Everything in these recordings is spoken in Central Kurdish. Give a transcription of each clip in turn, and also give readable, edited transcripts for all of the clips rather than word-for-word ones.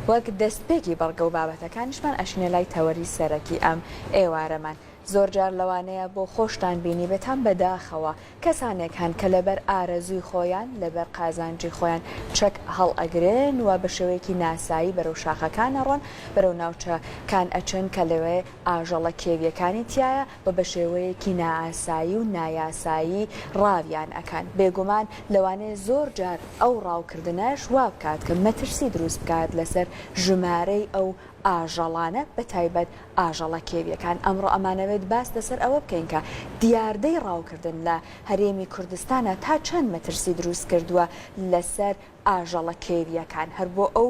وەک دەستپێکی بەڵگە و بابەتەکانیشمان ئەچینە لای تەوەری سەرەکی ئەم ئێوارەمان. زۆر جار لەوانەیە بۆ خۆشتان بینیبێتان بەداخەوە کەسانێک هەن کە لەبەر ئارەزووی خۆیان لەبەر قازانجی خۆیان چەک هەڵئەگرن و بە شێوەیەکی ناسایی بەرەو شاخەکان ئەڕۆن بەرەو ناوچەکان ئەچن کە لەوێ ئاژەڵە کێویەکانی تیایە و بە شێوەیەکی نائاسایی و نایاسایی ڕاویان ئەکەن بێگومان لەوانەیە زۆر جار ئەو ڕاوکردنەش وا بکات کە مەترسی دروست بکات لەسەر ژمارەی ئەو ئاژەڵانە بەتایبەت ئاژەڵە کێویەکان. ئەمڕۆ ئەمانەوێت باس لەسەر ئەوە بکەین کە دیاردەی ڕاوکردن لە هەرێمی کوردستانا تا چەند مەترسی دروست کردووە لەسەر ئاژەڵە کێویەکان. هەر بۆ ئەو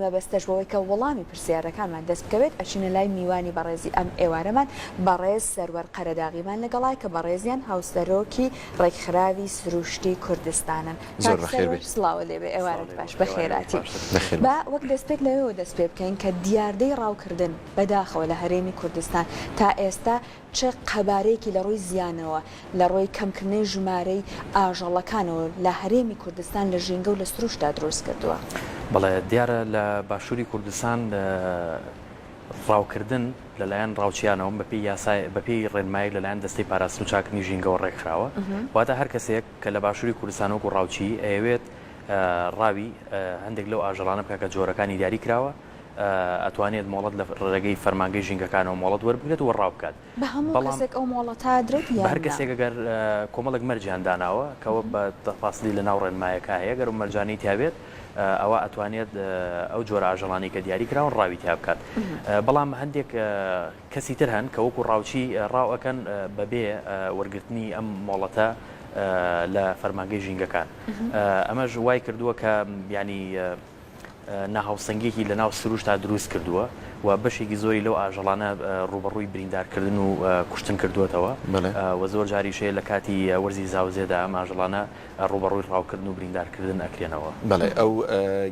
مەبەستەش بۆوەی کە وەڵامی پرسیارەکانمان دەست بکەوێت ئەچینە لای میوانی بەڕێزی ئەم ئێوارەمان بەڕێز سەروەر قەرەداغیمان لەگەڵایە کە بەڕێزیان هاوسەرۆکی ڕێکخراوی سروشتی کوردستانن. زۆر کاک بەخێر سەروەر بێی. سڵاوت لێبێ سڵاو ئێوارەت لێ باش بێ ئێوارەیەک بەخێرهاتی. باشتر. بەخێر با بێی. وەک دەستپێک لەوێوە دەست پێ بکەین کە دیاردەی ڕاوکردن بەداخەوە لە هەرێمی کوردستان تا ئێستا چ قەبارەیەکی لە ڕووی زیانەوە، لە ڕووی کەمکردنەوەی ژمارەی ئاژەڵەکانەوە لە هەرێمی کوردستان لە ژینگە و لە سروشتدا دروست کردووە؟ بەڵێ دیارە لە باشووری کوردستان ڕاوکردن لەلایەن ڕاوچیانەوە بەپێی یاسای بەپێی ڕێنمایەک لەلایەن دەستەی پاراستن و چاکردنی ژینگەوە ڕێکخراوە واتە هەر کەسێک کە لە باشووری کوردستان وەکو ڕاوچی ئەیەوێت ڕاوی هەندێک لەو ئاژەڵانە بکات کە جۆرەکانی دیاری کراوە ئەتوانێت مۆڵەت لە ڕێگەی فەرمانگەی ژینگەکانەوە مۆڵەت وەربگرێت و ڕاو بکات. بە هەموو بەڵام کەسێک ئەو مۆڵەتە ئەدرێت بە یان هەر نا؟ کەسێک ئەگەر کۆمەڵێک مەرجیان داناوە کەوە بە تەفاسلی لە ناو ڕێنمایەکە هەیە گەر ئەو مەرجانەی تیابێت ئەوا ئەتوانێت ئەو جۆرە ئاژەڵانەی کە دیاری کراون ڕاوی تیا بکات بەڵام هەندێک کەسی تر هەن کە وەکو ڕاوچی ڕاو ئەکەن بەبێ وەرگرتنی ئەم مۆڵەتە لە فەرمانگەی ژینگەکان ئەمەش وای کردووە کە ینی ناهاوسەنگیەکی لەناو سروشتا دروست کردووە و بەشێکی زۆری لەو ئاژەڵانە ڕووبەڕووی بریندارکردن و کوشتن کردووەتەوە و زۆر جاریش هەیە لە کاتی وەرزی زاوزێدا ئەم ئاژەڵانە ڕووبەڕووی ڕاوکردن و بریندارکردن ئەکرێنەوە. بەڵێ ئەو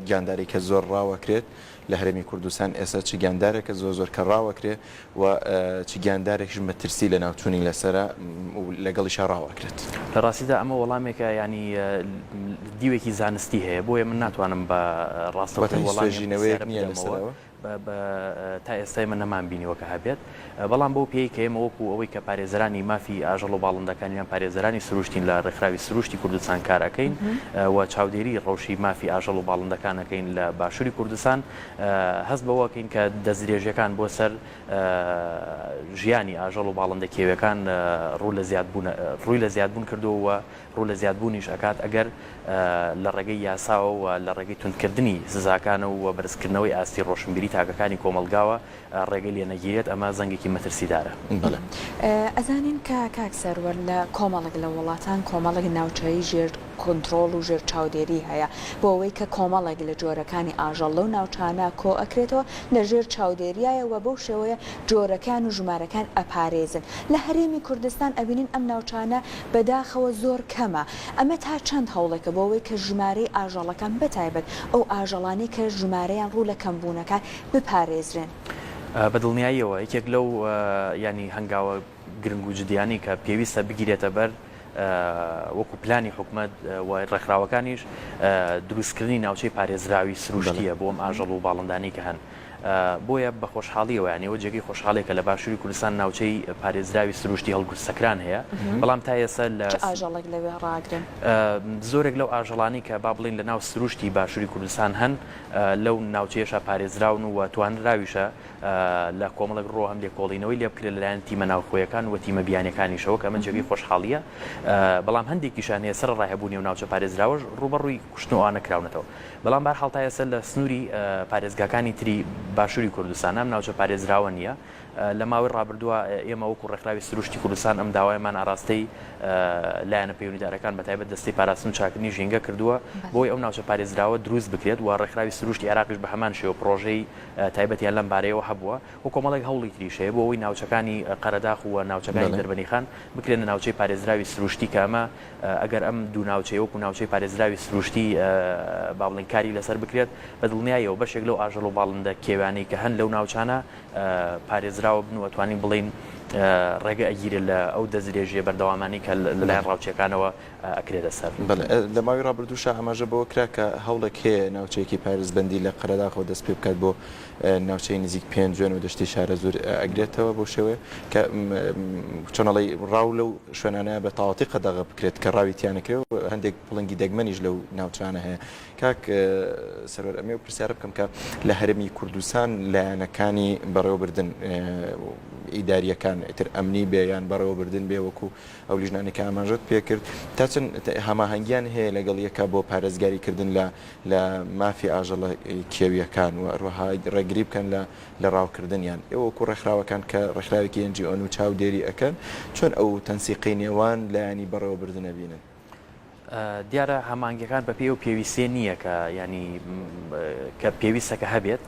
گیاندارەی کە زۆر ڕاوەکرێت لە هەرێمی کوردستان ئێستا چ گیاندارێکە زۆر زۆر کە ڕاوەکرێ و چ گیاندارێکیش مەترسی لەناوچوونی لەسەرە و لەگەڵیشا ڕاوەکرێت؟ لە ڕاستیدا ئەمە وەڵامێکە یانی دیوێکی زانستی هەیە بۆیە من ناتوانم بە ڕاستەوخۆ واتە هیچ وەڵامی ئەم توێژینەوەیەک پرسیارە نییە لەسەر بدەمەوە ئەوە؟ بە تا ئێستا ئێمە نەمانبینیوە کە هەبێت بەڵام بەو پێیەی کە ئێمە وەکو ئەوەی کە پارێزەرانی مافی ئاژەڵ و باڵندەکان یان پارێزەرانی سروشتین لە ڕێکخراوی سروشتی کوردستان کار ئەکەین و چاودێری ڕەوشی مافی ئاژەڵ و باڵندەکان ئەکەین لە باشووری کوردستان هەست بەوە ئەکەین کە دەستدرێژیەکان بۆ سەر ژیانی ئاژەڵ و باڵندە کێویەکان ڕوو لە زیادبوون ڕووی لە زیادبوون کردووە و ڕوو لە زیادبوونیش ئەکات ئەگەر لە ڕێگەی یاساوە و لە ڕێگەی توندکردنی سزاکانەوە و بەرزکردنەوەی ئاستی ڕۆشنبیری تاکەکانی کۆمەڵگاوە ڕێگەی لێ نەگیرێت ئەمە زەنگێکی مەترسیدارە. بەڵێ. ئەزانین کە کاک سەروەر لە کۆمەڵێک لە وڵاتان کۆمەڵێک ناوچەی ژێر کۆنترۆڵ و ژێر چاودێری هەیە بۆ ئەوەی کە کۆمەڵێک لە جۆرەکانی ئاژەڵ لەو ناوچانە کۆ ئەکرێتەوە لە ژێر چاودێریایە و بەو شێوەیە جۆرەکان و ژمارەکان ئەپارێزن لە هەرێمی کوردستان ئەبینین ئەم ناوچانە بەداخەوە زۆر کەمە ئەمە تا چەند هەوڵێکە بۆ ئەوەی کە ژمارەی ئاژەڵەکان بەتایبەت ئەو ئاژەڵانەی کە ژمارەیان ڕوو لە کەمبوونەکان بپارێزرێن؟ بە دڵنیاییەوە یەکێک لەو یانی هەنگاوە گرنگ و جدیانەی کە پێویستە بگیرێتە بەر وەکو پلانی حکومەت و ڕێکخراوەکانیش دروستکردنی ناوچەی پارێزراوی سروشتیە بۆ ئەم ئاژەڵ و باڵندانەی کە هەن. بۆیە بە خۆشحاڵیەوە یانی ئەوە جێگەی خۆشحاڵیە کە لە باشووری کوردستان ناوچەی پارێزراوی سروشتی هەڵگورد سەکران هەیە بەڵام تا ئێستا لە چ ئاژەڵێک لەوێ ڕاگرن؟ زۆرێک لەو ئاژەڵانەی کە با بڵێین لە ناو سروشتی باشووری کوردستان هەن لەو ناوچەیەشا پارێزراون و توانراویشە لە کۆمەڵێک ڕووەوە هەم لێکۆڵینەوەی لێ بکرێت لەلایەن تیمە ناوخۆیەکان و تیمە بیانیەکانیشەوە کە ئەمە جێگەی خۆشحاڵیە بەڵام هەندێکیشان هەیە سەرەڕای هەبوونی ئەو ناوچە پارێزراوەش ڕووبەڕووی کوشتن و ئەوانە کراونەتەوە. بەڵام بەهەرحاڵ تا ئێستا لە سنووری پارێزگاکانی تری باشووری کوردستان ئەم ناوچە پارێزراوە نییە. لە ماوەی ڕابردووە ئێمە وەکو ڕێکخراوی سروشتی کوردستان ئەم داوایەمان ئاراستەی لایەنە پەیوەندیدارەکان بەتایبەت دەستەی پاراستن و چاککردنی ژینگە کردووە بۆی ئەو ناوچە پارێزراوە دروست بکرێت و ڕێکخراوی سروشتی عێراقیش بە هەمان شێوە پڕۆژەی تایبەتیان لەم بارەیەوە هەبووە و کۆمەڵێک هەوڵی تریش هەیە بۆ ئەوەی ناوچەکانی قەرەداخ و ناوچەکانی دەربەنیخان بکرێنە ناوچەی پارێزراوی سروشتی کە ئەمە ئەگەر ئەم دوو ناوچەیە وەکو ناوچەی پارێزراوی سروشتی با بڵێین کاری لەسەر بکرێت، بە دڵنیاییەوە بەشێک لەو ئاژەڵ و باڵندە کێویانەی کە هەن لەو ناوچانە پارێزراوە بن و ئەتوانین بڵێین. ڕێگە ئەگیرێت لە ئەو دەستدرێژییە بەردەوامانەی کە لەلایەن ڕاوچییەکانەوە ئەکرێتە سەر. بەڵێ، لە ماوەی ڕابردووشا ئاماژە بەوە کرا کە هەوڵێک هەیە ناوچەیەکی پارێزبەندی لە قەرەداخەوە دەست پێ بکات بۆ ناوچەی نزیک پێنجوێن و دەشتی شارەزوور ئەگرێتەوە بەو شێوەیە کە چۆن ئەڵێی ڕاو لەو شوێنانە بە تەواوەتی قەدەغە بکرێت کە ڕاوی تیا نەکرێ و هەندێک پڵنگی دەگمەنیش لەو ناوچانە هەیە. کاک سەروەر ئەمەوێ ئەو پرسیارە بکەم کە لە هەرێمی کوردستان لایەنەکانی بەڕێوەبردن ئیدارییەکان ئیتر ئەمنی بێ یان بەڕێوەبردن بێ وەکو ئەو لیژنانەی کە ئاماژەت پێکرد تا چەند هەماهەنگیان هەیە لەگەڵ یەکا بۆ پارێزگاری کردن لە لە مافی ئاژەڵە کێوییەکان و هەروەها ڕێگری بکەن لە لە ڕاوکردنیان ئێوە وەکو ڕێکخراوەکان کە ڕێکخراوێکی NGO ن و چاودێری ئەکەن چۆن ئەو تەنسیقەی نێوان لایەنی بەڕێوەبردن ئەبینن؟ دیارە هەمانگیەکان بەپێی ئەو پێویستیە نییە کە ینی کە پێویستە کە هەبێت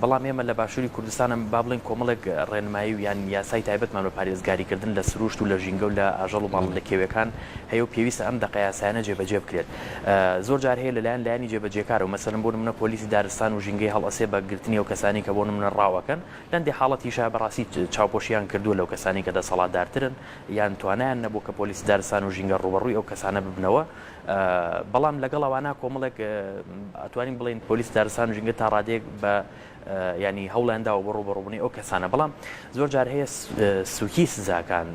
بەڵام ئێمە لە باشووری کوردستانە با بڵێن کۆمەڵێک ڕێنمایی و یان یاسای تایبەتمان بە پارێزگاریکردن لە سروشت و لە ژینگە و لە ئاژەڵ و باڵندە کێویەکان هەیە و پێویستە ئەم دەقە یاسایانە جێبەجێ بکرێت زۆر جار هەیە لەلایەن لایەنی جێبەجێکارەوە مەسەلەن بۆ نمونە پۆلیسی دارستان و ژینگەی هەڵئەسێ بە گرتنی ئەو کەسانی کە بۆ نمونە ڕاوەکەن لەندێ حاڵەتیشا بەڕاستی چاوپۆشیان کردووە لەو کەسانی کە دەسەڵاتدارترن یان توانایان نەبوو کە پۆلیسی دارستان و ژینگە ڕووبەڕووی ئەو کەسانە ببنەوە، بەڵام لەگەڵ ئەوانە کۆمەڵێک ئەتوانین بڵێین پۆلیسی دارستان و ژینگە تا ڕادەیەک بە ینی هەوڵیان داوە بۆ ڕووبەڕووبوونەوەی ئەو کەسانە، بەڵام زۆر جار هەیە سوکی سزاکان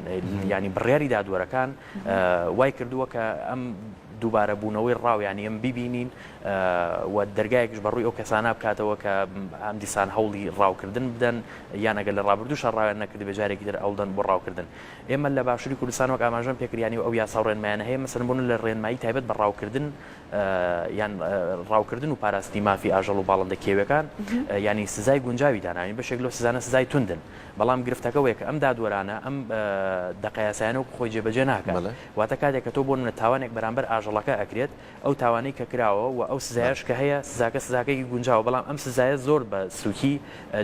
ینی بڕیاری دادوەرەکان وای کردووە کە ئەم دووبارە بوونەوەی ڕاو ینی ئەم بیبینین و دەرگایەکش بە ڕووی ئەو کەسانە بکاتەوە کە ئەم دیسان هەوڵی ڕاوکردن بدەن یان ئەگەر لە ڕابردووشا ڕاویان نەکردبێ جارێکی تر ئەوڵدەن بۆ ڕاوکردن. ئێمە لە باشووری کوردستان وەک ئاماژەم پێکرد یانی ئەو یاسا و ڕێنمایانە هەیە مەسەلەن بۆ نموونە لە ڕێنمایی تایبەت بە ڕاوکردن یان ڕاوکردن و پاراستنی مافی ئاژەڵ و باڵندە کێویەکان یانی سزای گونجاوی داناوین بەشێک لەو سزانە سزای توندن بەڵام گرفتەکە وەیە کە ئەم دادوەرانە ئەم دەقە یاسایانە وەکو خۆی جێبەجێ ناکات واتە کاتێک کە تۆ بۆ نموونە تاوانێک بەرامبەر ئاژەڵەکە ئەکرێت ئەو تاوانەی کە کراوە و ئەو سزایەش کە هەیە سزاکە سزاکەیەکی گونجاوە بەڵام ئەم سزایە زۆر بە سوکی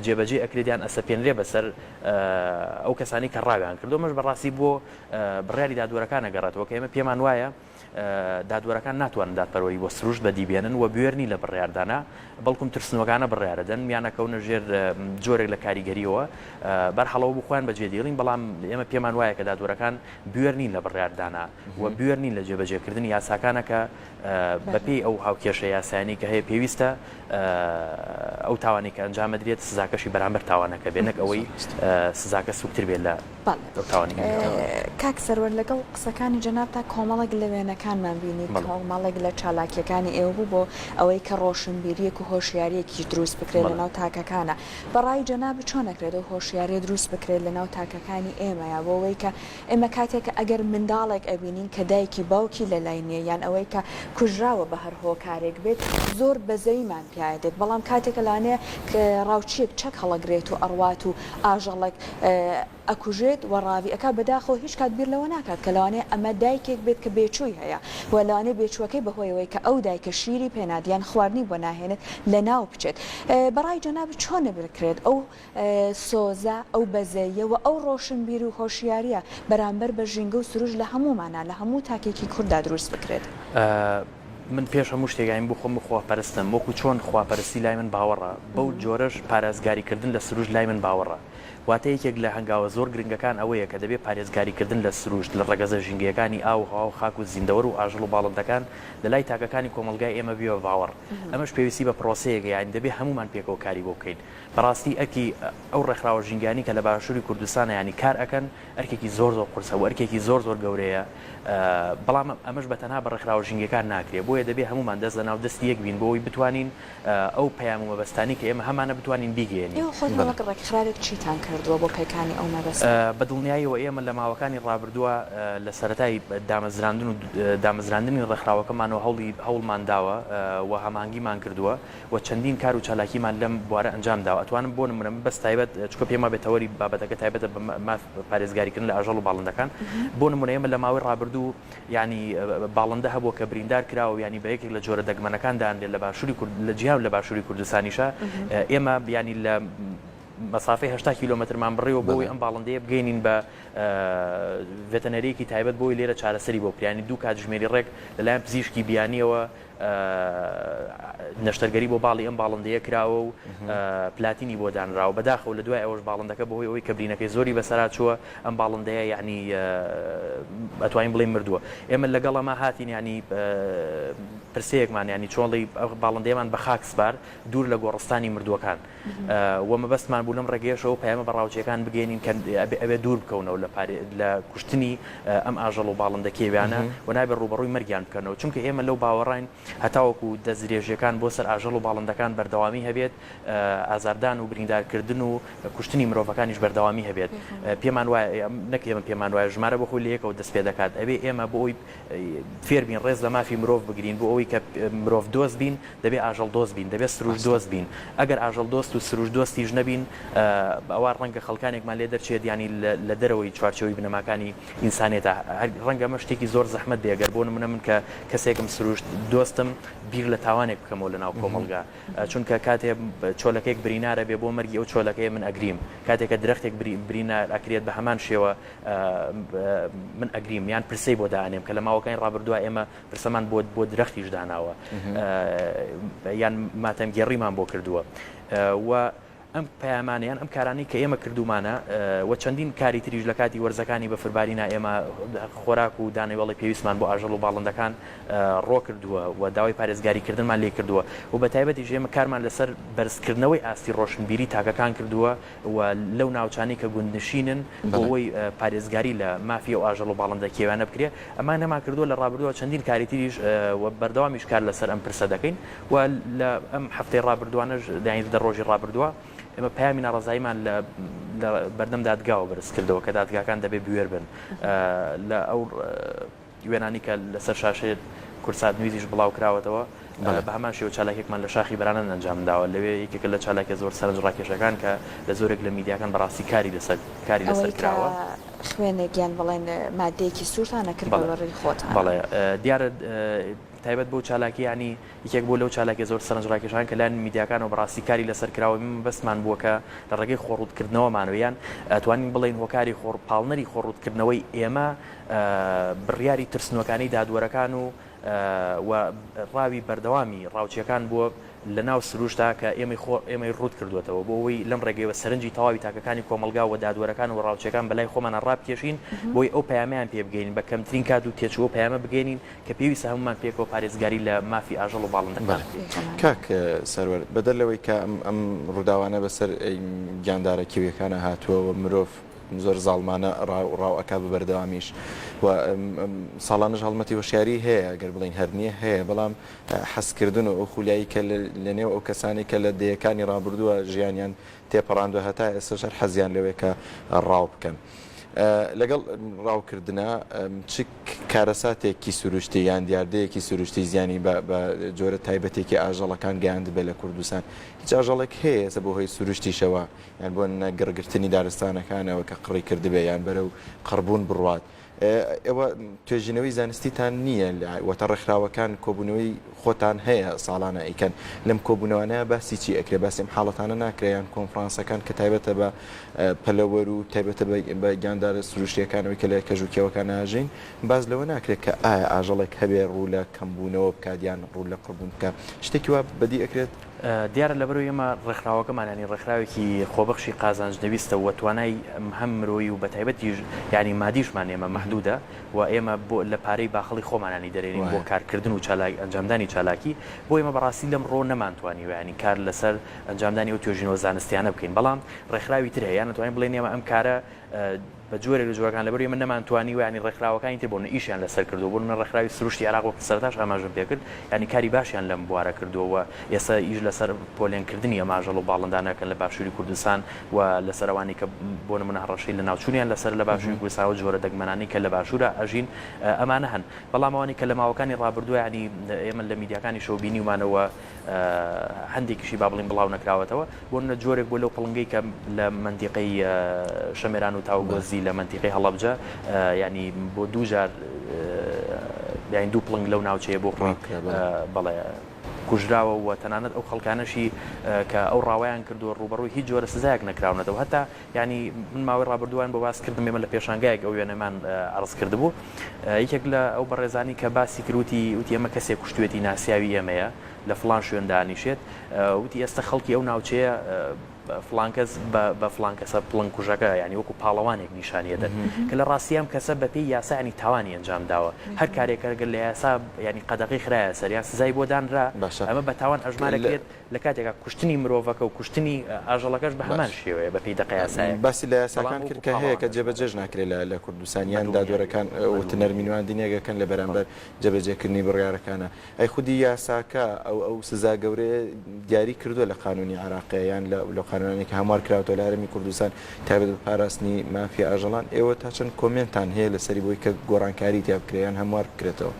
جێبەجێ ئەکرێت یان ئەسەپێنرێ بەسەر ئەو کەسانەی کە ڕاویان کردو ئەمەش بەڕاستی بۆ بڕیاری دادوەرەکان ئەگەڕێتەوە کە ئێمە پێمان وایە دادوەرەکان ناتوانن دادپەروەری بۆ سروشت بەدی بێنن و بوێر نین لە بڕیاردانا بەڵکم ترسنۆکانە بڕیارەدەن یان ئەکەونە ژێر جۆرێک لە کاریگەریەوە بەرحەڵەوە بۆ خۆیان بەجێ دێڵین بەڵام ئێمە پێمان وایە کە دادوەرەکان بوێر نین لە بڕیاردانا و بوێر نین لە جێبەجێکردنی یاساکانە کە بەپێی ئەو هاوکێشە یاسایانەی کە هەیە پێویستە ئەو تاوانەی کە ئەنجام ئەدرێت سزاکەشی بەرامبەر تاوانەکە بێت نەک ئەوەی سزاکە سوکتر بێت لە ئەو تاوانەی کە کراوە. کاک سەروەر لەگەڵ قسەکانی جەنابتا کۆمەڵێک لە وێنەکانمان بینی، کۆمەڵێک لە چالاکییەکانی ئێوە بوو بۆ ئەوەی کە ڕۆشنبیرییەک و هۆشیارییەکیش دروست بکرێت لەناو تاکەکانا. بە ڕای جەنابت چۆن ئەکرێت ئەو هۆشیارییە دروست بکرێت لەناو تاکەکانی ئێمەیا بۆ ئەوەی کە ئێمە کاتێک کە ئەگەر منداڵێک ئەبینین کە دایکی باوکی لەلای نیە یان ئەوەی کە کوژراوە بە هەر هۆکارێک بێت زۆر بەزەیمان پیایا دێت بەڵام کاتێک کە لەوانەیە ڕاوچیەک چەک هەڵەگرێت و ئەڕوات و ئاژەڵێک ئەکوژێت و ڕاوی ئەکا بەداخەوە هیچ کات بیر لەوە ناکات کە لەوانەیە ئەمە دایکێک بێت کە بێچووی هەیە و لەوانەیە بێچووەکەی بەهۆیەوەی کە ئەو دایکە شیری پێناد یان خواردنی بۆ ناهێنێت لەناو بچێت بەڕای جەنابت چۆن بکرێت ئەو سۆزە، ئەو بەزەییە و ئەو ڕۆشنبیری و هۆشیارییە بەرامبەر بە ژینگە و سروشت لە هەموومانا، لە هەموو تاکێکی کورددا دروست بکرێت. من پێش هەموو شتێک یانی بۆ خۆم خواپەرستم، وەکو چۆن خواپەرستی لای من باوەڕە، بەو جۆرەش پارێزگاریکردن لە سروشت لای من باوەڕە. واتە یەکێک لە هەنگاوە زۆر گرنگەکان ئەوەیە کە دەبێ پارێزگاریکردن لە سروشت، لە ڕەگەزە ژینگەیەکانی ئاو و هەوا و خاک و زیندەوەر و ئاژەڵ و باڵندەکان لە لای تاکەکانی کۆمەڵگای ئێمە ببێ بە باوەڕ. ئەمەش پێویستی بە پرۆسەیەکە، یانی دەبێ هەموومان پێکەوە کاری بۆ بکەین. بەڕاستی ئەرکی ئەو ڕێکخراوە ژینگەیانەی کە لە باشووری کوردستانە یانی کار ئەکەن ئەرکێکی زۆر زۆر قورسە و ئەرکێکی زۆر زۆر گەورەیە بەڵام ئەمەش بە تەنها بە ڕێکخراوە ژینگەکان ناکرێ بۆیە دەبێ هەموومان دەست لەناو دەستی یەک بین بۆ ئەوەی بتوانین ئەو پەیام و مەبەستانەی کە ئێمە هەمانە بتوانین بیگەیەنین. ئێوە خۆتان وەک ڕێکخراوێک چیتان کردووە بۆ پێکانی ئەو مەبەستە؟ بە دڵنیاییەوە ئێمە لە ماوەکانی ڕابردووە لە سەرەتای دامەزراندن و دامەزراندنی ڕێکخراوەکەمانەوە هەوڵی هەوڵمان داوە و هەماهەنگیمان کردووە و چەندین کار و چالاکیمان لەم بوارە ئەنجام داوە ئەتوانم بۆ نمونە من بەس تایبەت چونکە پێم وابێت تەوەری بابەتەکە تایبەتە بە ماف پارێزگاریکردن لە ئاژەڵ و باڵندەکان بۆ نمونە ئێمە لە ماوەی ڕابردوو یانی باڵندە هەبووە کە بریندار کراوە و یانی بە یەکێک لە جۆرە دەگمەنەکان دانرێت لە باشووری کورد لە جیهان و لە باشووری کوردستانیشە ئێمە یانی لە مەسافەی 80 کیلۆمەترمان بڕیوە بۆ ئەوەی ئەم باڵندەیە بگەینین بە ڤێتەنەریەکی تایبەت بۆی لێرە چارەسەری بۆ بکرێ یانی دوو کاتژمێری ڕێک لەلایەن پزیشکی بیانیەوە. نەشتەرگەری بۆ باڵی ئەم باڵندەیە کراوە و پلاتینی بۆ دانراوە، بەداخەوە لە دوای ئەوەش باڵندەکە بەهۆی ئەوەی کە برینەکەی زۆری بەسەرا چووە ئەم باڵندەیە یەعنی ئەتوانین بڵێین مردووە. ئێمە لەگەڵ ئەمە هاتین یەعنی پرسەیەکمان یەعنی چۆن ڵێی باڵندەیەمان بە خاک سپارد دوور لە گۆڕستانی مردووەکان و مەبەستمان بوو لەم ڕێگەیەشەوە پەیامە بە ڕاوچیەکان بگەیەنین کە ئەبێ دوور بکەونەوە لە لە کوشتنی ئەم ئاژەڵ و باڵندە کێویانە و نابێ ڕووبەڕووی مەرگیان بکەنەوە چونکە ئێمە لەو باوەڕاین هەتاوەکو دەستدرێژیەکان بۆ سەر ئاژەڵ و باڵندەکان بەردەوامی هەبێت ئازاردان و بریندارکردن و کوشتنی مرۆڤەکانیش بەردەوامی هەبێت پێمان وایە نەک ئێمە پێمان وایە ژمارە بۆ خۆی لە یەکەوە دەست پێ دەکات ئەبێ ئێمە بۆ ئەوی فێربین ڕێز لە مافی مرۆڤ بگرین بۆ ئەوەی کە مرۆڤ دۆست بین دەبێ ئاژەڵ دۆست بین، دەبێ سروشت دۆست بین، ئەگەر ئاژەڵ دۆست و سروشت دۆستیش نەبین ئەوا ڕەنگە خەڵکانێکمان لێ دەرچێت یانی لە دەرەوەی چوارچێوەی بنەماکانی ئینسانێتە، ڕەنگە ئەمە شتێکی زۆر زەحمەت بێ گەر بۆ نمونە من کە کەسێکم سروشت دۆستم بیر لە تاوانێک بکەمەوە لە ناو کۆمەڵگا چونکە کاتێ چۆلەکەیەک برینارە بێ بۆ مەرگی ئەو چۆلەکەیە من ئەگریم کاتێک کە درەختێک برینار ئەکرێت بە هەمان شێوە من ئەگریم یان پرسەی بۆ دائەنێم کە لە ماوەکانی ڕابردووە ئێمە پرسەمان بۆ بۆ درەختیش داناوە یان ماتەمگێڕیمان بۆ کردووە و ئەم پەیامانە یان ئەم کارانەی کە ئێمە کردومانە و چەندین کاری تریش لە کاتی وەرزەکانی بەفربارینا ئێمە خۆراک و دانەوێڵی پێویستمان بۆ ئاژەڵ و باڵندەکان ڕۆ کردووە و داوای پارێزگاریکردنمان لێ کردووە و بە تایبەتیش ئێمە کارمان لەسەر بەرزکردنەوەی ئاستی ڕۆشنبیری تاکەکان کردووە و لەو ناوچانەی کە گوندنشینن بۆ ئەوەی پارێزگاری لە مافی ئەو ئاژەڵ و باڵندە کێویانە بکرێ، ئەمانەمان کردووە لە ڕابردووە چەندین کاری تریش و بەردەوامیش کار لەسەر ئەم پرسە دەکەین و لە ئەم هەفتەی ڕابردووانەش یانی دە ڕۆژی ڕابردووە ئێمە پەیامی ناڕەزاییمان لە لە بەردەم دادگاوە بەرز کردەوە کە دادگاکان دەبێ بوێر بن لە ئەو وێنانەی کە لەسەر شاشەی کوردسات نیوزیش بڵاو کراوەتەوە، بە هەمان شێوە چالاکیەکمان لە شاخی بەرانان ئەنجام داوە، لەوێ یەکێکە لە چالاکیە زۆر سەرنجڕاکێشەکان کە لە زۆرێک لە میدیاکان بەڕاستی کاری لەسەر کاری لەسەر ئەوەی کە کراوە. خوێنێک یان بڵێن مادەیەکی سوورتان ئەکرد بە بەڕی خۆتان. بەڵێ دیارە تایبەت بەو چالاکیە یانی یەکێک بووە لەو چالاکیە زۆر سەرنجڕاکێشان کە لایەن میدیاکانەوە بەڕاستی کاری لەسەر کراوە، ئێمە مەبەستمان بووە کە لە ڕێگەی خۆڕووتکردنەوەمانەوە یان ئەتوانین بڵێین هۆکاری خۆ پاڵنەری خۆڕووتکردنەوەی ئێمە بڕیاری ترسنۆکانەی دادوەرەکان و و ڕاوی بەردەوامی ڕاوچیەکان بووە لە ناو سروشتا کە ئێمەی خۆ ئێمەی ڕووت کردووەتەوە بۆ ئەوەی لەم ڕێگەیەوە سەرنجی تەواوی تاکەکانی کۆمەڵگا و دادوەرەکان و ڕاوچیەکان بەلای خۆمانا ڕابکێشین بۆی ئەو پەیامەیان پێ بگەینین بە کەمترین کات و تێچوو ئەو پەیامە بگەینین کە پێویستە هەموومان پێکەوە پارێزگاری لە مافی ئاژەڵ و باڵندەکان بەڵێ بکەین. کاک سەروەر بەدەر لەوەی کە ئەم ئەم ڕووداوانە بەسەر گیاندارە کێویەکانا هاتووە و مرۆڤ زۆر زاڵمانە ڕاو ڕاو ئەکا بە بەردەوامیش و ساڵانەش هەڵمەتی هۆشیاری هەیە گەر بڵێین هەر نییە هەیە بەڵام حەزکردن و ئەو خولیایی کە لە نێو ئەو کەسانەی کە لە دەیەکانی ڕابردووە ژیانیان تێپەڕاندوە هەتا ئێستاش هەر حەزیان لەوەیە کە ڕاو بکەن لەگەڵ ڕاوکردنا چ کارەساتێکی سروشتی یان دیاردەیەکی سروشتی زیانی بە جۆرە تایبەتێکی ئاژەڵەکان گەیاندبێ لە کوردستان هیچ ئاژەڵێک هەیە ئێستا بۆ هۆی سروشتیشەوە یان بۆ نمونە گڕگرتنی دارستانەکانەوە کە قڕی کردبێ یان بەرەو قڕبوون بڕوات ئێوە توێژینەوەی زانستیتان نییە واتە ڕێکخراوەکان کۆبوونەوەی خۆتان هەیە ساڵانە ئەیکەن لەم کۆبوونەوانە باسی چی ئەکرێ باسی ئەم حاڵەتانە ناکرێ یان کۆنفرانسەکان کە تایبەتە بە پەلەوەر و تایبەتە بە گیاندارە سروشتیەکانەوەی کە لە کەژ و کێوەکان ئاژین باس لەوە ناکرێت کە ئایا ئاژەڵێک هەبێ ڕوو لە کەمبوونەوە بکات یان ڕوو لە قڕبوون بکات شتێکی وا بەدی ئەکرێت؟ دیارە لەبەرئەوەی ئێمە ڕێکخراوەکەمان یانی ڕێکخراوێکی خۆبەخشی قازانج نەویستە و توانای هەم مرۆیی و بەتایبەتیش یانی مادیشمان ئێمە مەحدودە و ئێمە بۆ لە پارەی باخەڵی خۆمان یانی دەرێنین بۆ کارکردن و چالاک ئەنجامدانی چالاکی بۆ ئێمە بەڕاستی لەم ڕۆ نەمانتوانیوە یانی کار لەسەر ئەنجامدانی ئەو توێژینەوە زانستیانە بکەین بەڵام ڕێکخراوی تر هەیە یان ئەتوانین بڵێین ئێمە ئەم کارە بە جۆرێک لە جۆرەکان لەبەر ئێمە نەمانتوانیوە یانی ڕێکخراوەکانی تر بۆ نمونە ئیشیان لەسەر کردووە بۆ نمونە ڕێکخراوی سروشتی عێراق وەک سەرەتاش ئاماژەم پێکرد یانی کاری باشیان لەم بوارە کردووە و ئێستا ئیش لەسەر پۆلێن کردنی ئەم ئاژەڵ و باڵندانە ئەکەن لە باشووری کوردستان و لەسەر ئەوانەی کە بۆ نمونە هەڕەشەی لەناوچوونیان لەسەر لە باشووری کوردستان و جۆرە دەگمەنانەی کە لە باشوورا ئەژین ئەمانە هەن بەڵام ئەوانەی کە لە ماوەکانی ڕابردووە یانی ئێمە لە میدیاکانیشەوە بینیومانەوە هەندێکیشی با بڵێین بڵاو نەکراوەتەوە، بۆ نمونە جۆرێک بووە لەو پڵنگەی کە لە مەنتیقەی شەمێران و تاوگۆزی لە مەنتیقەی هەڵەبجە یانی بۆ دوو جار یانی دوو پڵنگ لەو ناوچەیە بۆ خۆی بەڵێ. کوژراوە و تەنانەت ئەو خەڵکانەشی کە ئەو ڕاوەیان کردووە ڕووبەڕووی هیچ جۆرە سزایەک نەکراونەتەوە. هەتا یانی من ماوەی ڕابردووان بۆ باس کردم ئێمە لە پێشانگایەک ئەو وێنەمان عەرز کردبوو یەکێک لە ئەو بەڕێزانی کە باسی کرد وتی وتی ئەمە کەسێک کوشتوێتی ناسیاوی ئێمەیە لە فڵان شوێن دانیشێت وتی ئێستا خەڵکی ئەو ناوچەیە فڵان کەس بە فڵان کەسە پڵنگ کوژەکە یانی وەکو پاڵەوانێک نیشانی ئەدەن کە لە ڕاستی ئەم کەسە بە پێی یاسا یانی تاوانی ئەنجام داوە هەر کارێک ئەگەر لە یاسا یانی قەدەغەی خرایە سەر یان سزای بۆ دانرا باشە ئەمە بە تاوان ئەژمار لە ئەکرێت لە کاتێکا کوشتنی مرۆڤەکە و کوشتنی ئاژەڵەکەش بە هەمان باش شێوەیە بە پێی دەقە یاسایەک باسی لە بەڵام یاساکان کرد وەکو کە هەیە پاڵەوان کە ئەژمار جێبەجێش ئەکرێت ناکرێت لە لە کوردستان بە یان دڵنیاییەوە دادوەرەکان بە وتن دڵنیاییەوە نەرمی نواندنێک ئەکەن لە بەڵێ بەرامبەر جێبەجێکردنی بڕیارەکانە ئەی خودی یاساکە ئەو ئەو سزا گەورەیە دیاری کردووە لە قانونی عێراقیا یان لە لەو قانونانەی کە هەموار کراوەتەوە لە هەرێمی کوردستان تایبەت بە پاراستنی مافی ئاژەڵان ئێوە تا چەند کۆمێنتان هەیە لەسەری بۆی کە گۆڕانکاری تیا بکرێ یان هەموار بکرێتەوە؟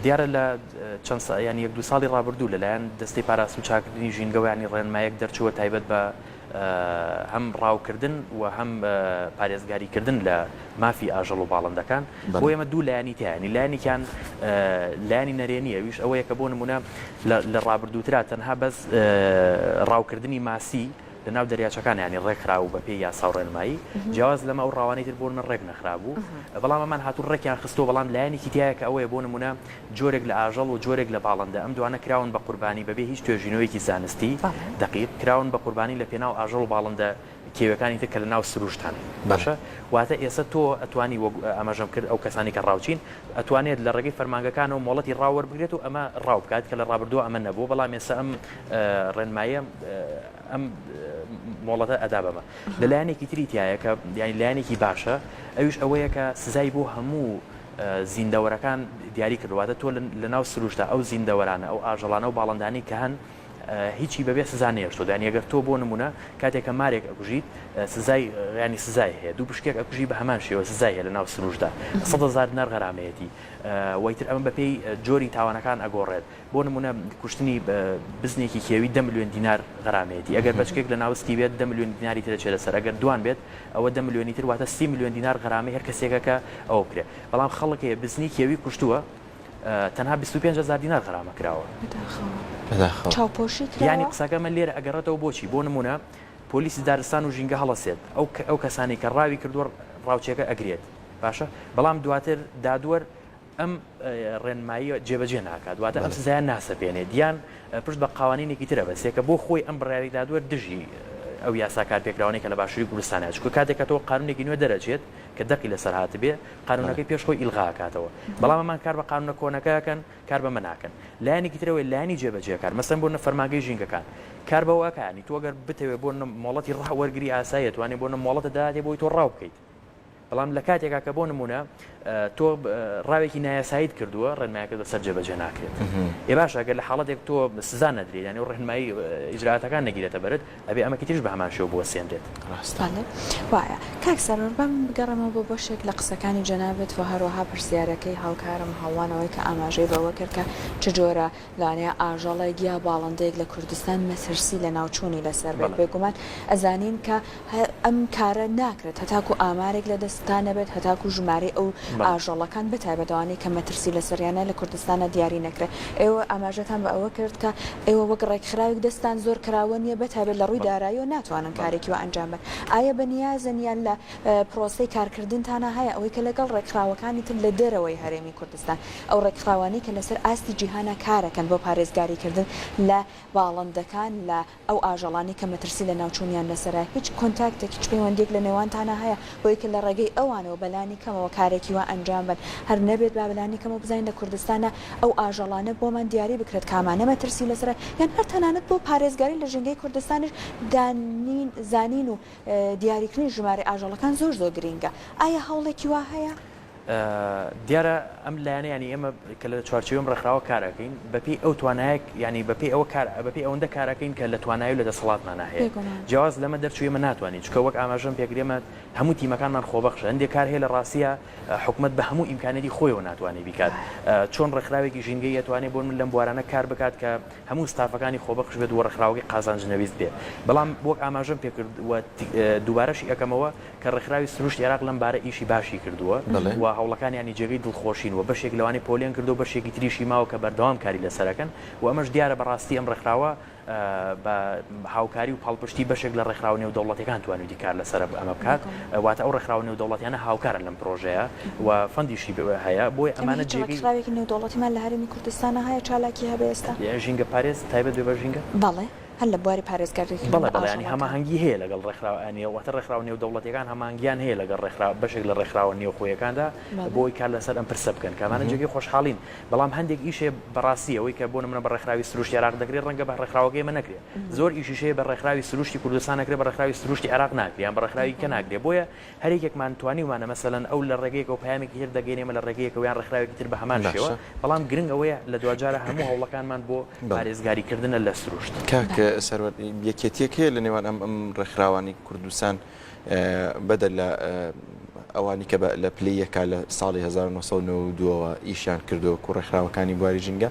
دیارە لە چەند یانی یەک دوو ساڵی ڕابردوو لەلایەن دەستەی پاراستن و چاککردنی ژینگەوە یانی ڕێنمایەک دەرچووە تایبەت بە هەم ڕاوکردن و هەم پارێزگاریکردن لە مافی ئاژەڵ و باڵندەکان بۆ ئێمە دوو لایەنی تیایە یانی لایەنێکیان لایەنی نەرێنیە ئەویش ئەوەیە کە بۆ نمونە لە ڕابردووترا تەنها بەس ڕاوکردنی ماسی لە ناو دەریاچەکان یانی ڕێکخرابوو بە پێی یاسا و ڕێنمایی جیاواز لەمە ئەو ڕاوانەی تر بۆ نمونە ڕێک نەخرابوو بەڵام ئەمان هاتوون ڕێکیان خستووە بەڵام لایەنێکی تیایە کە ئەوەیە بۆ نمونە جۆرێک لە ئاژەڵ و جۆرێک لە باڵندە، ئەم دوانە کراون بە قوربانی بەبێ هیچ توێژینەوەیەکی زانستی دەقیق، کراون بە قوربانی لە پێناو ئاژەڵ و باڵندە کێویەکانی تر کە لە ناو سروشتان. باشە واتە ئێسە تۆ ئەتوانی وەک ئاماژەم کرد ئەو کەسانەی کە ڕاوچین ئەتوانێت لە ڕێگەی فەرمانگەکانەوە مۆڵەتی ڕاو وەربگرێت و ئەمە ڕاو بکات کە لە ڕابردووە ئەمە نەبووە بەڵام ئێسە ئەم ڕێنماییە ئەم مۆڵەتە ئەدا بەمە. لە لایەنێکی تری تیایە کە یانی لایەنێکی باشە ئەویش ئەوەیە کە سزای بۆ هەموو زیندەوەرەکان دیاری کردووە، واتە تۆ لەناو سروشتا ئەو زیندەوەرانە، ئەو ئاژەڵانە و باڵندانەی کە هەن هیچی بەبێ سزا نەهێشتووە، یانی ئەگەر تۆ بۆ نموونە کاتێک کە مارێک ئەکوژیت سزای یانی سزای هەیە، دوو پشکێک ئەکوژی بە هەمان شێوە سزای هەیە لەناو سروشتدا، 100,000 دینار غەرامەیەتی و ئیتر ئەمە بەپێی جۆری تاوانەکان ئەگۆڕێت، بۆ نموونە کوشتنی بزنێکی کێوی دە ملیۆن دینار غەرامەیەتی، ئەگەر بەچکێک لە ناوسکی بێت دە ملیۆن دیناری تر دەچێتە سەر، ئەگەر دوان بێت ئەوە دە ملیۆنی تر واتە 30 ملیۆن دینار غەرامەی هەر کەسێکە کە ئەوە بکرێت، بەڵام خەڵک هەیە بزنی کێوی کوشتووە تەنها 25 هەزار دینار غەرامە کراوە. بەداخەوە. بەداخەوە. چاوپۆشی کراوە؟ یانی قسەکە من لێرە ئەگەڕێتەوە بۆچی؟ بۆ نموونە پۆلیسی دارستان و ژینگە هەڵەسێت ئەو ئەو کەسانەی کە ڕاوی کردووە ڕاوچیەکە ئەگرێت باشە بەڵام دواتر دادوەر ئەم ڕێنماییە جێبەجێ ناکات، واتە ئەم سزایە ناسەپێنێت، یان پشت بە قوانینێکی تر ئەبەستێت کە بۆ خۆی ئەم بڕیارەی دادوەر دژی ئەو یاسا کارپێکراوانەی کە لە باشووری کوردستان هەیە، چونکە کاتێک کە تۆ قانونێکی نوێ دەرەچێت کە دەقی لەسەر هاتبێ قانونەکەی پێش خۆی ئیلغا ئەکاتەوە، بەڵام ئەمان کار بە قانونە کۆنەکە ئەکەن کار بەمە ناکەن. لایەنێکی تر ئەوەیە لایەنی جێبەجێکار، مەسەلەن بۆ نمونە فەرمانگەی ژینگەکان کار بەوە ئەکا، یانی تۆ ئەگەر بتەوێت بۆ نمونە مۆڵەتی ڕاو وەرگری ئاساییە توانێ بۆ نمونە مۆڵەتت دەداتێ بۆی تۆ ڕاو بکەیت، بەڵام لە کاتێکا کە بۆ نموونە تۆ ڕاوێکی نایاساییت کردووە ڕێنمایەکەت بەسەر جێبەجێ ناکرێت. ئێ باشە گەر لە حاڵەتێک تۆ سزا نەدرێیت یانی ڕێنمایی ئیجرائاتەکان نەگیرێتە بەرت ئەبێ ئەمەکی تریش بە هەمان شێوە بوەستێنرێت. ڕاستە. بەڵێ وایە. کاک سەروەر با من بگەڕێمەوە بۆ بەشێک لە قسەکانی جەنابت و هەروەها پرسیارەکەی هاوکارم هەڵوان ئەوەی کە ئاماژەی بەوە کرد کە چ جۆرە لەوانەیە ئاژەڵێک یا باڵندەیەک لە کوردستان مەترسی لەناوچوونی لەسەر بێت، بێگومان ئەزانین کە ئەم کارە ناکرێت هەتاکو ئامارێک لە دەستتا نەبێت، هەتاکو ژمارەی ئەو ئاژەڵەکان بەتایبەت ئەوانەی کە مەترسی لەسەریانە لە کوردستانا دیاری نەکرێت. ئێوە ئاماژەتان بە ئەوە کرد کە ئێوە وەک ڕێکخراوێک دەستتان زۆر کراوە نییە بەتایبەت لە ڕووی داراییەوە ناتوانن کارێکی وا ئەنجام بەن. ئایا بەنیازن یان لە پرۆسەی کارکردنتانا هەیە ئەوەی کە لەگەڵ ڕێکخراوەکانی تر لە دەرەوەی هەرێمی کوردستان ئەو ڕێکخراوانەی کە لەسەر ئاستی جیهانا کارەکەن بۆ پارێزگاریکردن لە باڵندەکان لە ئەو ئاژەڵانەی کە مەترسی لەناوچوونیان لەسەرە هیچ کۆنتاکتێک هیچ پەیوەندیەک لە نێوانتانا هەیە بۆی کە لە ڕێگەی ئەوانەوە بەلانی کەمەوە کارێکی وا ئەنجام بەن هەر نەبێت با بەلانی کەمەوە بزانین لە کوردستانا ئەو ئاژەڵانە بۆمان دیاری بکرێت کامانە مەترسی لەسەرە یان هەر تەنانەت بۆ پارێزگاری لە ژینگەی کوردستانیش دانین زانین و دیاریکردنی ژمارەی ئاژەڵەکان زۆر زۆر گرینگە ئایا هەوڵێکی وا هەیە؟ دیارە ئەم لایەنە یانی ئێمە کە لە چوارچێوەی ئەم ڕێکخراوە کار ئەکەین بەپێی ئەو توانایەک یانی بەپێی ئەوە کار بەپێی ئەوەندە کار ئەکەین کە لە توانای و لە دەسەڵاتمانا هەیە بێگومان. جیاواز لەمە دەرچوو ئێمە ناتوانین چونکە وەک ئاماژەم پێکرد ئێمە هەموو تیمەکانمان خۆبەخشە هەندێک کار هەیە لە ڕاستیا حکومەت بە هەموو ئیمکانیەتی خۆیەوە ناتوانێت بیکات چۆن ڕێکخراوێکی ژینگەیی ئەتوانێت بۆ من لەم بوارانە کار بکات کە هەموو ستافەکانی خۆبەخش بێت و ڕێکخراوەکەی قازانج نەویست بێت بەڵام وەک ئاماژەم پێکرد و دووبارەشی ئەکەمەوە کە ڕێکخراوی سروشتی عێراق لەم بارە ئیشی باشی کردووە و. هەوڵەکان یانی جێگەی دڵخۆشین و بەشێک لەوانەی پۆلێن کردو بەشێکی تریشی ماوە کە بەردەوام کاری لەسەرەکەن و ئەمەش دیارە بەڕاستی ئەم ڕێکخراوە بە هاوکاری و پاڵپشتی بەشێک لە ڕێکخراوە نێودەوڵەتیەکان توانیویەتی کار لەسەر ئەمە بکات، واتە ئەو ڕێکخراوە نێودەوڵەتیانە هاوکارن لەم پرۆژەیە و fund یشی هەیە، بۆیە ئەمە ئەمانە هیچ جێگەی. ڕێکخراوێکی نێودەوڵەتیمان لە هەرێمی کوردستانا هەیە چالاکی هەبێ ئێستا؟ ژینگە پارێز تایبەت بێ بە ژینگە؟ بەڵێ هەر لە بواری پارێزگاریکردن بەڵێ لە بەڵێ یانی ئاژەڵەکان. هەماهەنگی هەیە لەگەڵ ڕێکخراوە واتە ڕێکخراوە نێودەوڵەتیەکان هەماهەنگیان هەیە لەگەڵ ڕێکخراوە بەشێک لە ڕێکخراوە نێوخۆیەکاندا بەڵێ. بۆ ئەوەی کار لەسەر ئەم پرسە بکەن کە ئەمانە جێگەی خۆشحاڵین. بەڵام هەندێک ئیش هەیە بەڕاستی ئەوەی کە بۆ نمونە بە ڕێکخراوی سروشتی عێراق دەکرێت ڕەنگە بە ڕێکخراوەکەی ئێمە نەکرێت زۆر ئیشیش هەیە بە ڕێکخراوی سروشتی کوردستان نەکرێت بە ڕێکخراوی سروشتی عێراق ناکرێت یان بە ڕێکخراوی کە ناکرێت بۆیە هەر یەکێکمان توانیومانە مەسەلەن ئەو لە ڕێگەیەکەوە پەیامێکی تر دەگەینێ ئێمە لە ڕێگەیەکەوە یان ڕێکخراوێکی تر بە هەمان شێوە باشە بەڵام گرنگ ئەوەیە لە دواجارا هەموو هەوڵەکانمان بۆ بەڵێ. پارێزگاریکردنە لە سروشت. کاک سەروەر یەکێتیەک هەیە لە نێوان ئەم ئەم ڕێکخراوانەی کوردستان بەدەر لە ئەوانی کە لە پلەی یەکا لە ساڵی 1992 ەوە ئیشیان کردووە وەکو ڕێکخراوەکانی بواری ژینگە،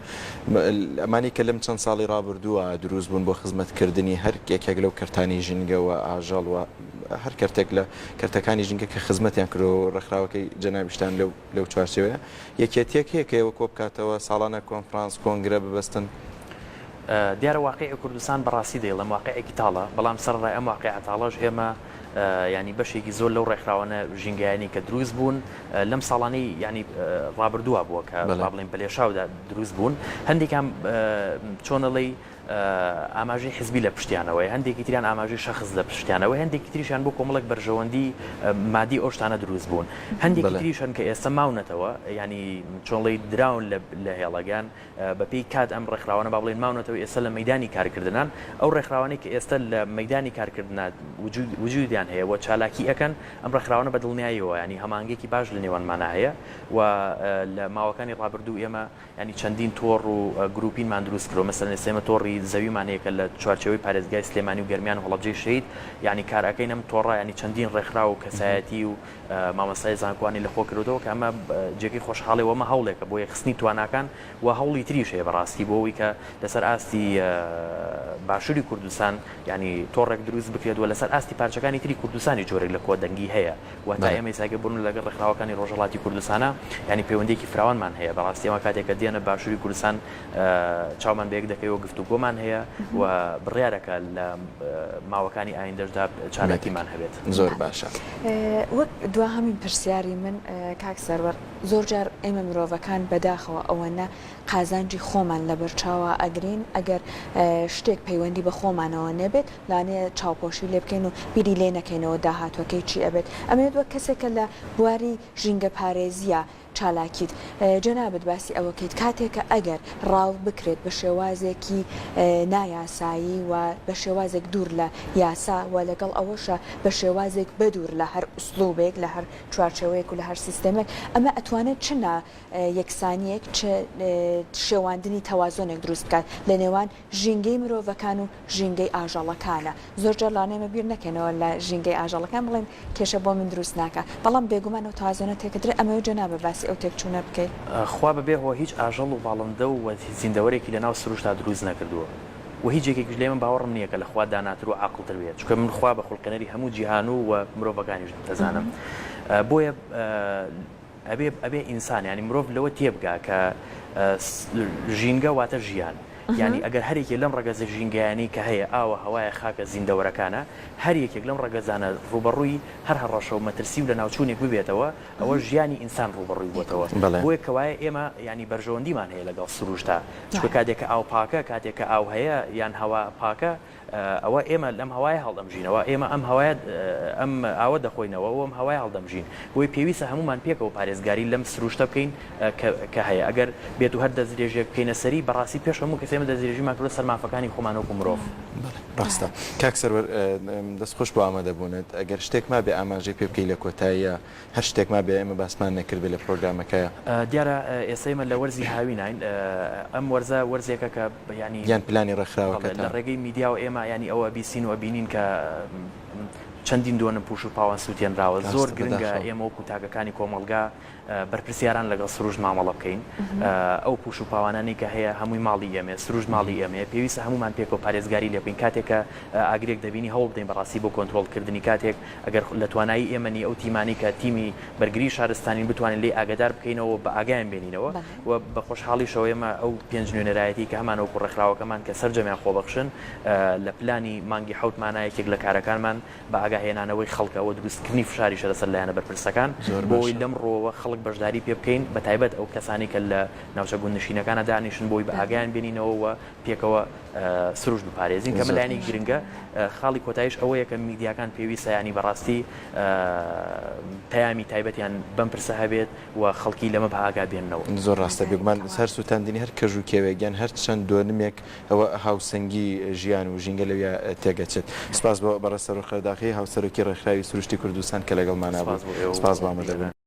ئەمانەی کە لەم چەند ساڵی ڕابردووە دروست بوون بۆ خزمەتکردنی هەر یەکێک لەو کەرتانەی ژینگە و ئاژەڵ و هەر کەرتێک لە کەرتەکانی ژینگە کە خزمەتیان کردووە و ڕێکخراوەکەی جەنابیشتان لەو لەو چوارچێوەیە یەکێتییەک هەیە کە ئێوە کۆبکاتەوە ساڵانە کۆنفرانس کۆنگرە ببەستن؟ دیارە واقیعی کوردستان بەڕاستی دەیڵێم واقیعێکی تاڵە، بەڵام سەرەڕای ئەم واقیعە تاڵەش ئێمە یانی بەشێکی زۆر لەو ڕێکخراوانە ژینگەیانەی کە دروست بوون لەم ساڵانەی یانی ڕابردووە بووە کە با بڵێین بە لێشاودا دروست بوون هەندێکیان چۆنەڵی ئاماژەی حزبی لە پشتیانەوەی هەندێکی تریان ئاماژەی شەخس لە پشتیانەوەی هەندێکی تریشیان بۆ کۆمەڵێک بەرژەوەندی مادی ئەو شتانە دروست بوون هەندێکی تریش هەن کە ئێستا ماونەتەوە ینی چۆنڵی دراون لە هێڵەگان بە پێی کات ئەم ڕێکخراوانە با بڵێین ماونەتەوە ئێستا لە مەیدانی کارکردنان، ئەو ڕێکخراوانەی کە ئێستا لە مەیدانی کارکردنا وجودیان هەیە و چالاکی ئەکەن ئەم ڕێکخراوانە بە دڵنیاییەوە یانی هەماهەنگیەکی باش لە نێوانمانا هەیە و لە ماوەکانی ڕابردوو ئێمە یانی چەندین تۆڕ و گروپینمان دروست کردوە مەسەلەن ئێستا ئێمە تۆڕی زەویمان هەیە کە لە چوارچێوەی پارێزگای سلێمانی و گەرمیان و هەڵەبجەی شەهید یانی کار ئەکەین ئەم تۆڕە یانی چەندین ڕێکخراو و کەسایەتی و مامۆستای زانکۆوانی لەخۆ کردووەتەوە کە ئەمە جێگەی خۆشحاڵی و ئەمە هەوڵێکە بۆ یەکخستنی تواناکان و هەوڵی تریش هەیە بەڕاستی بۆ ئەوەی کە لەسەر ئاستی باشووری کوردستان یانی تۆڕێک دروست بکرێت و لەسەر ئاستی پارچەکانی تری کوردستانی جۆرێک لە کۆدەنگی هەیە و تا ئێمە ئێستا بوون لەگەڵ ڕێکخراوەکانی ڕۆژهەڵاتی کوردستانە یانی پەیوەندییەکی فراوانمان هەیە بەڕاستی ئەمە کاتێک کە دێنە باشووری کوردستان چاومان بەیەک دەکەوێت و گفتوگۆمان هەیە و بڕیارەکە لە ماوەکانی ئایندەشدا چالاکیمان هەبێت. زۆر باشە. وەک دواهەمین پرسیاری من کاک سەروەر، زۆر جار ئێمە مرۆڤەکان بەداخەوە ئەوەنە قازانجی خۆمان لەبەر چاوا ئەگرین ئەگەر شتێک پەیوەندی بە خۆمانەوە نەبێت لەوانەیە چاوپۆشی لێ بکەین و بیری لێ نەکەینەوە داهاتوەکەی چی ئەبێت ئەمەوێت وەک کەسێک کە لە بواری ژینگەپارێزیە چالاکیت جەنابت باسی ئەوە کەیت کاتێک کە ئەگەر ڕاو بکرێت بە شێوازێکی نایاسایی و بە شێوازێک دوور لە یاسا و لەگەڵ ئەوەشا بە شێوازێک بەدوور لە هەر ئوسلوبێک لە هەر چوارچێوەیەک و لە هەر سیستێمێک ئەمە ئەتوانێت چ نا یەکسانیەک چ شێواندنی تەوازۆنێک دروست بکات لە نێوان ژینگەی مرۆڤەکان و ژینگەی ئاژەڵەکانە. زۆر جار لەوانەیە ئێمە بیر نەکەینەوە لە ژینگەی ئاژەڵەکان بڵێین کێشە بۆ من دروست ناکا. بەڵام بێگومان ئەو تەوازۆنە تێکەدرێ. ئەمەوێ جەنابت باسی ئەو تێکچوونە بکەی. خوا بەبێ هۆ هیچ ئاژەڵ و باڵندە و زیندەوەرێکی لەناو سروشتا دروست نەکردووە و هیچ یەکێکیش لە ئێمە باوەڕم نییە کە لە خوا داناتر و عاقڵتر بێت چونکە من خوا بە خولقێنەری هەموو جیهان و و مرۆڤەکانیش دەزانم بۆیە ئەبێ ئەبێ ئینسان یانی مرۆڤ لەوە تێبگا کە ژینگە واتە ژیان یانی ئەگەر هەر یەکێک لەم ڕەگەزە ژینگەیانەی کە هەیە ئاوە هەوایە خاکە زیندەوەرەکانە هەر یەکێک لەم ڕەگەزانە ڕووبەڕووی هەر هەڕەشە و مەترسی و لەناوچوونێک ببێتەوە ئەوە ژیانی ئینسان ڕووبەڕووی بۆتەوە بۆیە کەوایە ئێمە یانی بەرژەوەندیمان هەیە لەگەڵ سروشتا چونکە کاتێک کە ئاو پاکە کاتێک کە ئاو هەیە یان هەوا پاکە ئەوە ئێمە لەم هەوایە هەڵدەمژینەوە، ئێمە ئەم هەوایە ئەم ئاوە دەخۆینەوە و ئەم هەوایە هەڵدەمژین. بۆیە پێویستە هەموومان پێکەوە پارێزگاری لەم سروشتە بکەین کە کە هەیە. ئەگەر بێت و هەر دەستدرێژییەک بکەینە سەری، بەڕاستی پێش هەموو کەس ئێمە دەستدرێژیمان کردووە سەر مافەکانی خۆمان وەکوو مرۆڤ. بەڵێ ڕاستە. کاک سەروەر دەست خۆش بۆ ئامادەبوونت. ئەگەر شتێک مابێ ئاماژەی پێ بکەی لە کۆتاییا هەر شتێک مابێ ئێمە باسمان نەکردبێ لە پرۆگرامەکەیا. دیارە ئێستا ئێمە لە وەرزی هاویناین، ئەم وەرزە وەرزێکە کە یانی یان پلانی بەڵێ ڕێکخراوەکەتان. لە ڕێگەی میدیاوە ئێمە یانی ئەوە ئەبیستین و ئەبینین کە. چەندین دۆنم پوش و پاوان سووتێنراوە. زۆر ڕاستە گرنگە بەداخەوە. ئێمە وەکو تاکەکانی کۆمەڵگا بەرپرسیاران لەگەڵ سروشت مامەڵە بکەین. ئەو پوش و پاوانانەی کە هەیە هەمووی ماڵی ئێمەیە، سروشت ماڵی ئێمەیە، پێویستە هەموومان پێکەوە پارێزگاری لێ بکەین. کاتێک کە ئاگرێک دەبینی هەوڵ بدەین بەڕاستی بۆ کۆنترۆڵکردنی، کاتێک ئەگەر لە توانایی ئێمە نییە ئەو تیمانەی کە تیمی بەرگری شارستانین بتوانین لێی ئاگادار بکەینەوە و بە ئاگایان بێنینەوە و بە خۆشحاڵیشەوە ئێمە ئەو پێنج نوێنەرایەتی کە هەمانە وەکو ڕێکخراوەکەمان کە سەرجەمیان خۆبەخشن لە پلانی مانگی حەوتمانا یەکێک لە کارەکانمان بە ئاگا هێنانەوەی خەڵکە و دروستکردنی فشاریشە لەسەر لایەنە بەرپرسەکان زۆر بۆ ئەوەی باشە. لەم ڕووەوە خەڵک بەشداری پێ بکەین بە تایبەت ئەو کەسانەی کە لە ناوچە گوندنشینەکانە دانیشن بۆ ئەوەی بە ئاگایان بێنینەوە و پێکەوە سروشت بپارێزین کە ئەمە زۆر لایەنێکی گرنگە. خاڵی کۆتاییش ئەوەیە کە میدیاکان پێویستە یانی بەڕاستی پەیامی تایبەتیان بەم پرسە هەبێت و خەڵکی لەمە بە ئاگا بێننەوە. زۆر ڕاستە بێگومان هەر سوتاندنی هەر کەژ و کێوێک یان هەر چەند دۆنمێک ئەوە هاوسەنگی ژیان و ژینگە لەویا تێگەچێت. سپاس بۆ بەڕێز سەرۆک قەرداغی هاوسەرۆکی ڕێکخراوی سروشتی کوردستان کە لەگەڵمانا سپاس بوو. بۆ ئێوە و سپاس بۆ ئامادەبوون. بینەران.